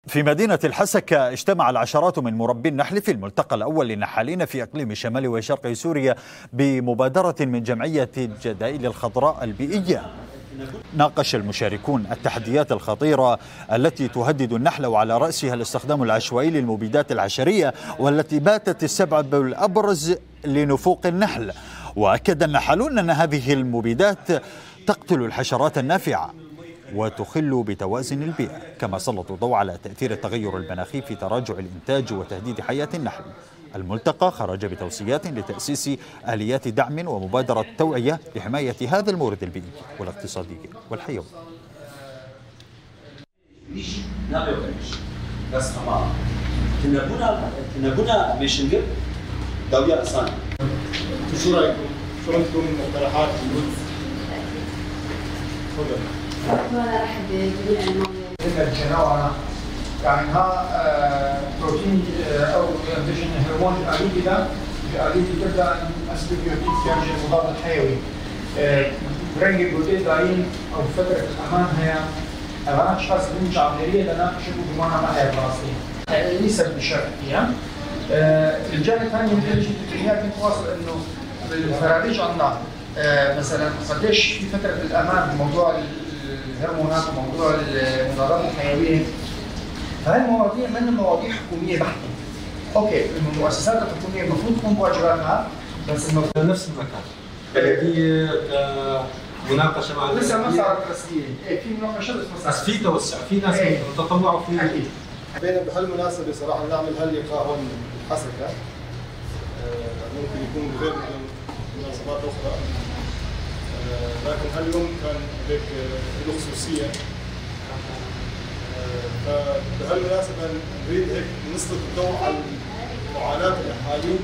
في مدينة الحسكة اجتمع العشرات من مربي النحل في الملتقى الأول للنحالين في إقليم شمال وشرق سوريا بمبادرة من جمعية الجدائل الخضراء البيئية. ناقش المشاركون التحديات الخطيرة التي تهدد النحل، وعلى رأسها الاستخدام العشوائي للمبيدات الحشرية والتي باتت السبب الأبرز لنفوق النحل. وأكد النحالون أن هذه المبيدات تقتل الحشرات النافعة وتخل بتوازن البيئة، كما سلطوا الضوء على تأثير التغير المناخي في تراجع الإنتاج وتهديد حياة النحل. الملتقى خرج بتوصيات لتأسيس آليات دعم ومبادرة توعية لحماية هذا المورد البيئي والاقتصادي والحيوي. شو رأيكم؟ شو عندكم مقترحات؟ تفضل. يعني ها بروتين او هرمون الاليدي الاليدي تبدا اسبيبيوتيك يعني المضاد الحيوي رنج بروتين داين او فترة الامان هي انا اشخاص من جعبريه لنا شو بمعنى ما هي براسي ليس بشرط يعني. الجانب الثاني من التقنيات كنت واصل انه بالفراريج عندنا مثلا قديش في فترة الامان بموضوع الهرمونات وموضوع المضادات الحيوية. فهي المواضيع من مواضيع حكومية بحته. okay، المؤسسات الحكومية المفروض تقوم بواجباتها، بس المفروض نفس المكان. بلديه مناقشة مع لسه ما صارت رسمية، إيه في مناقشة بس ما صارت. بس في توسع، في ناس تطلعوا في اكيد. بينا بهالمناسبه صراحة نعمل هاللقاء هون بالحسكه. ممكن يكون بغير مناسبات اخرى. لكن هاليوم كان هيك له خصوصية. فبهالمناسبة نريد هيك نسلط الضوء على معاناة الأهالي.